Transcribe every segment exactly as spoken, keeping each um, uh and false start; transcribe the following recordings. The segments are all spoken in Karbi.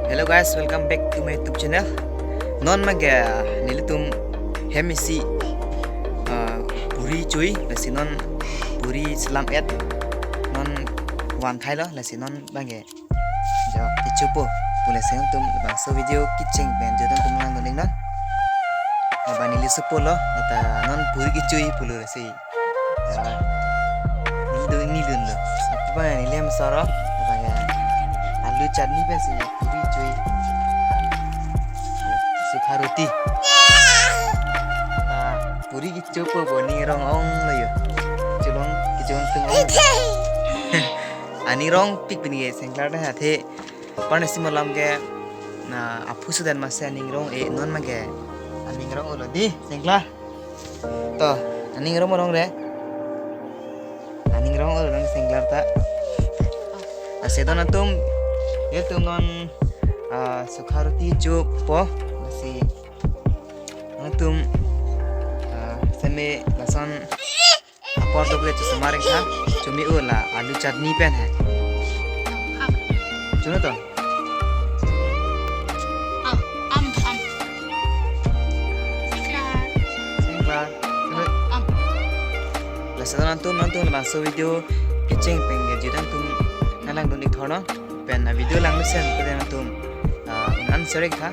Hello guys, welcome back to my YouTube channel. Non abangke nelitum hem isi, ah, puri chui, lasi non puri selam-et, non van thailo, lasi non abangke jo kechopo pu, lasi nangtum labangso video kecheng pen jo nangtum langdun iknon. Labang neli sopo lo, lata non puri kechui pulo, lasi. Ya. Neli do neli dunlo. Apa neli hem soro, apa ya? Alu chutney pensi puri chui. Sukha roti. Ah, puri kechopo bo ning rong-onglo yo. Cholong, kejong tung ong. Aning rongpik pini ke sengklar dah athe. Parne si malam ke na aphu sudan masi aning rong-e, non abangke aning rong-olo dei sengklar. To, aning rong-o rong re. Aning rong-o rong sengklar ta. Lasi to nangtum, nelitum non, ah, sukha roti chopo, lasi nangtum, ah, seme lason apor dokle chosomar tha, chomi-o la alu chutney pen he. Chono to? Am, am, am. Sengklar. Sengklar. Chono. Am. Lasi nangtum, nangtum labangso video kecheng pen ke jo nangtum nanglang dun ik thorno. Pen a video langmesen pen nangtum, ah, un-an share ik tha.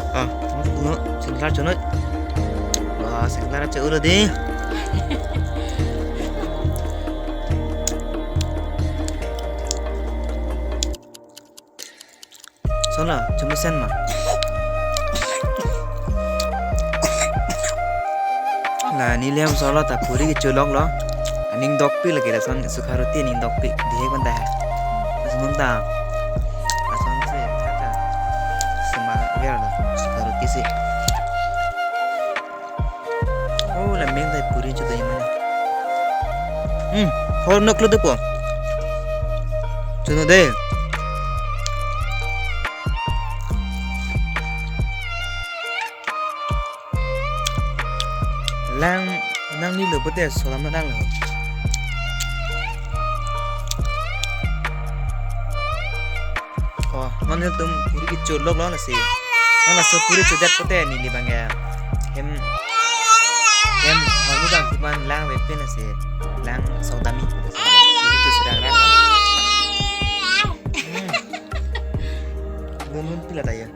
Ah, no, no, sengklar chonoi. Wah, sengklar ache ulo dei. Sona, chomesen ma. La neli hem solo ta puri kecholoklo. Aning dokpik lake lason sukha roti aning dokpik. Dihek banta hai. Lason ta. Lason si kata. Sema verlo. Sukha roti si. Oh, la meng dai puri chodo imana. Hmm, hor nok lo depo. Chono dei. Lang nangnelo pute solam nanglo. Oh, non nelitum puri kecholoklo lasi. Non laso puri chodet pute neli abangke hem, hem hormu abang timan lang ve pen lasi lang sodami. Puri cho serang rang. Hmm. Nun nun pila tayo.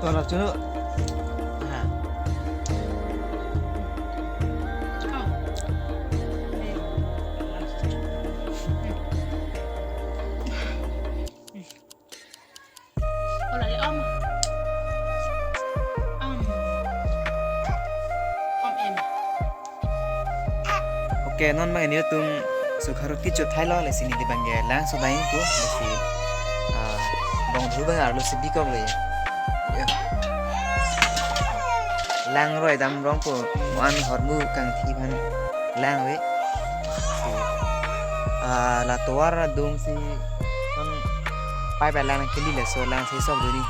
Tolak dulu. Aha. Ola le om. Om. Om em. Oke, non abang nelitum sukha roti chothailo, lasi neli abangke lang sodai ko, lasi, ah, bong dhu abang arlo si bikoklo ya. Ya. Lang roi dam rong ko, mo-an hormu kangthi aphan lang ve. Si, ah, la tovar adung si, non pai pai lang kili, laso lang si sok duni.